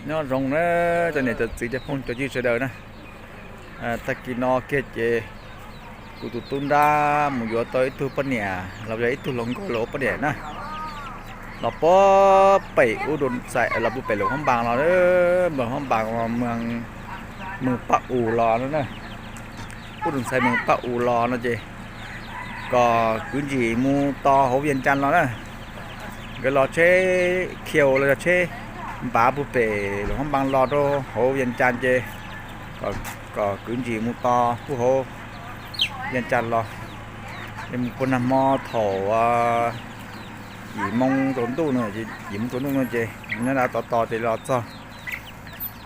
Nyob zoo na, cov niam cov txiv cov phooj cov ywg sawv daws na. Tag kis no kiag ces kuv tus tub nrab mus yuav tau ib tug poj niam los yog ib tug hluas nkauj los ua poj niam na. Los puag pem ub, los puag pem Luam Phab Npas los, Luam Phab Npas, Moos Paj Us los no na. Ub, tus ntxhais Moos Paj Us los no ces kom kwv ntsim mus tos hauv Vias Cas los na. Nkawd los tsheb khiaus los yog tsheb npav puag pem Luam Phab Npas los rau hauv Vias Cas ces kom kwv ntsim mus tos puag hauv Vias Cas los. Es mus puag nag hmo thaum yim moo tsaus ntuj no, yim moo tsaus ntuj no ces nyob nram tos tos ces los txog.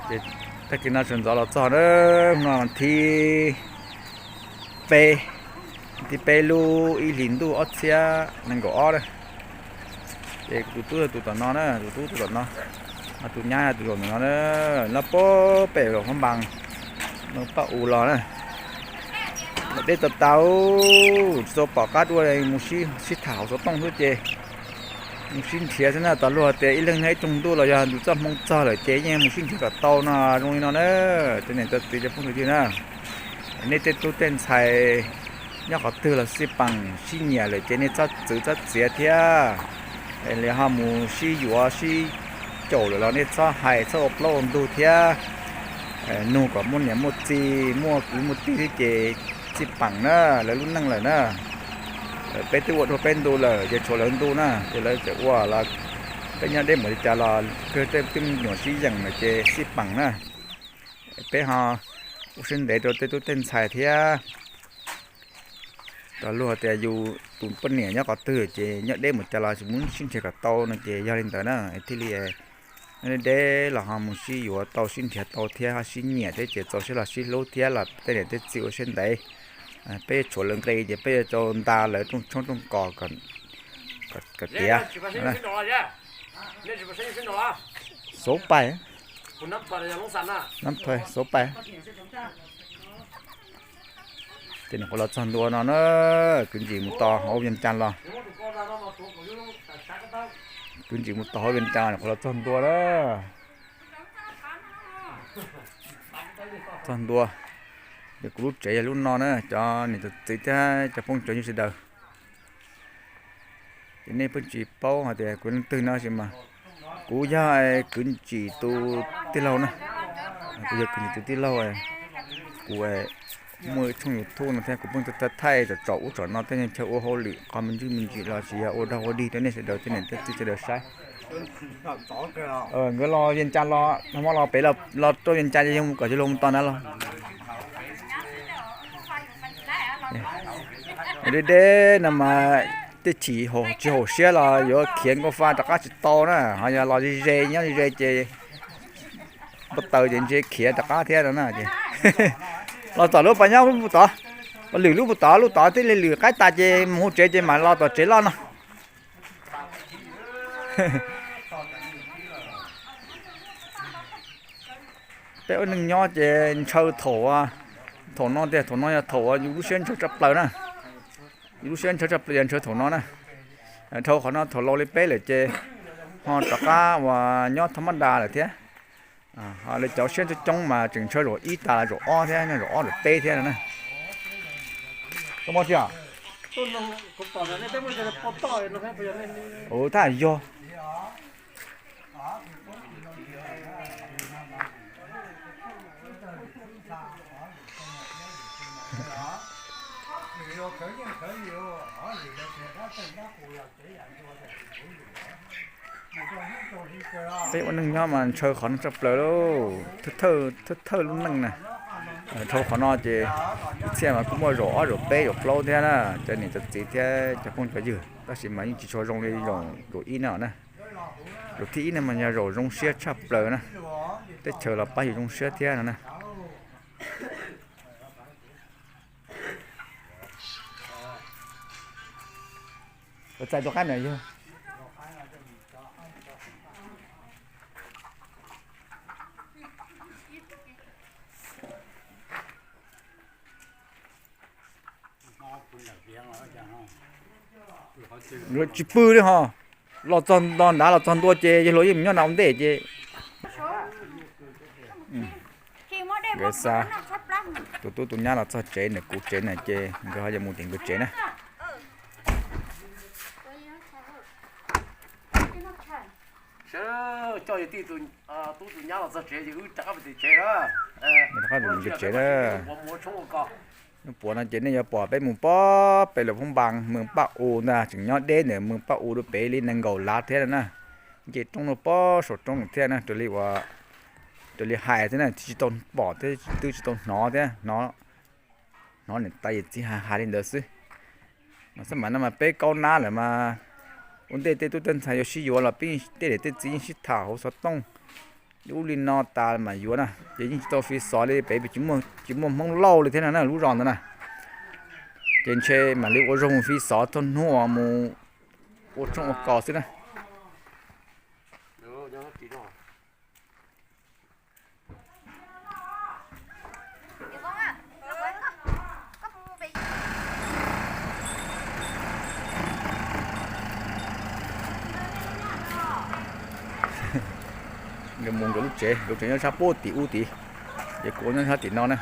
Ces tag kis no sawv ntxov los txog na, no thib peb, thib peb lub ib hlis ntuj ob txhiab nees nkaum ob na. Ces tus tub tus tom no na, tus tub tus tom no, tus nyab tus tom no na, los puag pem Luam Phab Npas, Moos Paj Us los na. Los deb tau tau, tsis tau pom qab dua, mus sib tham hauv xov tooj xwb ces mus sib nrhiav xwb na. Tos luag tias ib leeg nyob ib rooj ntuj los yog ntus txoj hmoo txog lawm ces yeej mus sib nrhiav kom tau no, zoo li no na. Cov niam cov txiv cov phooj cov ywg na, nej tej tub tej ntxhais nyob qhov twg los xij peem, sib nyiam lawm ces nej txhob txwv txhob txiav thiab. Es ho mus sib yuav sib caum lawm los nej txhob hais txhob ua plaub ua ntug thiab. Nug kom muaj niam muaj txiv muaj kwv muaj tij thiab ces xij peem na, lawv lub neej lawm na. Peb twb ua dua peb ntu lawm ces tshuav lawv ntu na, ces lawv tseem ua los peb nyob deb mus li cas los kawg tej me nyuam sib yeem lawm ces xij peem na. Peb ho ua siab ntev rau tej tub tej ntxhais thiab. Tos luag tias yus tus poj niam nyob qhov twg ces nyob deb mus cas los tsis muab sib nrhiav kom tau no ces yog li ntawd na, thiaj li nyob deb deb los ho mus sib yuav tau sib nrhiav tau thiab ho sib nyiam thiab ces txaus siab los sib hlub thiab los tej niam tej txiv ua siab ntev. Peb yuav tshuav lawv nqi ces peb yuav tau nta lawv rooj tshoob rooj kos kom tiav. Xuv pais, xuv pais. Ces nyuam qhuav los txog ntua no na, kwv ntsim mus tos hauv Vias Cas los. Kwv ntsim mus tos hauv Vias Cas nyuam qhuav los txog ntua na. Txog ntua, ces kuv lub tsev yog lub no na, cov niam cov txiv thiab cov phooj cov ywg sawv daws. Ces nej pheej tsis paub hais tias kuv leej twg no sis mas kuv yog kwv ntsim tus tij laug na. Kuv yog kwv ntsim tus tij laug. Kuv muaj ib tshooj YouTube no thiab kuv pheej thaij tsom ub tsom no tej chaw ua hauj lwm qhov me ntsis me ntsis los sis yog ua dog ua dig rau nej sawv daws tej niam tej txiv sawv daws saib. Nkawd los Vias Cas los, nag hmo los pem los rau Vias Cas ces yog mus kom cov luag mus tos ntawd los. Deb deb no mas tej chim tsis haum siab los yuav khiav nkauj fa rov qab tsis tau na, ho yog los ze ze nyob ze ze ces npau taws ces ntshe khiav rov qab thiab no na. Los tom lub pas nyob lub tod, lwm lub tod, lub tod thiaj li lwm qaib tas ces mus hauv tsev ces mam los tom tsev loj no. Peb ua neej nyob ces ntshaw thaum, thaum no tiag, thaum no yog thaum uas yus lub siab ntshaw tshaj plaws na. Yus lub siab ntshaw tshaj plaws yog ntshaw thaum no na. Dhau qhov no thaum laus li peb lawm ces ho rov qab uas nyob thab mab da lawm thiab. Ho lawv cov siab coob coob mas tseem ntshaw zaum ib tas los zaum ob thiab, zaum ob zaum peb thiab no na. Koj muaj tsi os? Ua thaj yog. Peb ua neej nyob mas ntshaw qhov no tshaj plaws lauj, thawj thawj lub neej na. Dhau qhov no ces ib txhia mas kuj muaj zaum ob zaum peb zaum plaub thiab na, cov niam cov txiv thiab cov phooj cov ywg, tab sis mas yeej tsis tshua zoo li zaum ib no na. Zaum thib ib no mas yog zaum zoo siab tshaj plaws na, teb chaws los pab yus zoo siab thiab no na. Txais tus qaib na yog. Tsis pw li ho. Los txog nto nrad los txog ntua ces yawg hluas yeej mus nyob nram ua ntej ces. Nkawd xa tus tub tus nyab los txog tsev ntawm kuv tsev na ces nkawd ho yuav mus tim nkawd tsev na. Rov qab mus tim nkawd tsev na. Hnub puav no ces nej yuav pom peb mus pob pem lub Phoob Npas, Mees Paj U ntag, tseem nyob deb ntawm Mees Paj U rau pem li nees nkaum lav thiab na. Nce roob rau pob saum roob thiab na, raws li hais thiab na, tsis tau pom thiab twb tsis tau hnov thiab, hnov niam tais yawm txiv hais hais li ntawd xwb. Mas xab mam no mas peb kaub nab lawm mas ua ntej tej tub tej ntxhais yuav sib yuav los peb tej niam tej txiv yeej sib tham hauv xov tooj li ub li no tas mam yuav na, ces yeej tsis tau fi xov li pem, tsis muaj Hmoob Lauj li thiab no na lub zos ntawd na. Ces ntshe mam li ua zoo fi xov txog hnub uas mus ua tshoob ua kos xwb na. Nkawd mus nkawd lub tsev, nkawd tsev nyob sab puag tim ub tid, ces kuv nyob sab tim no na.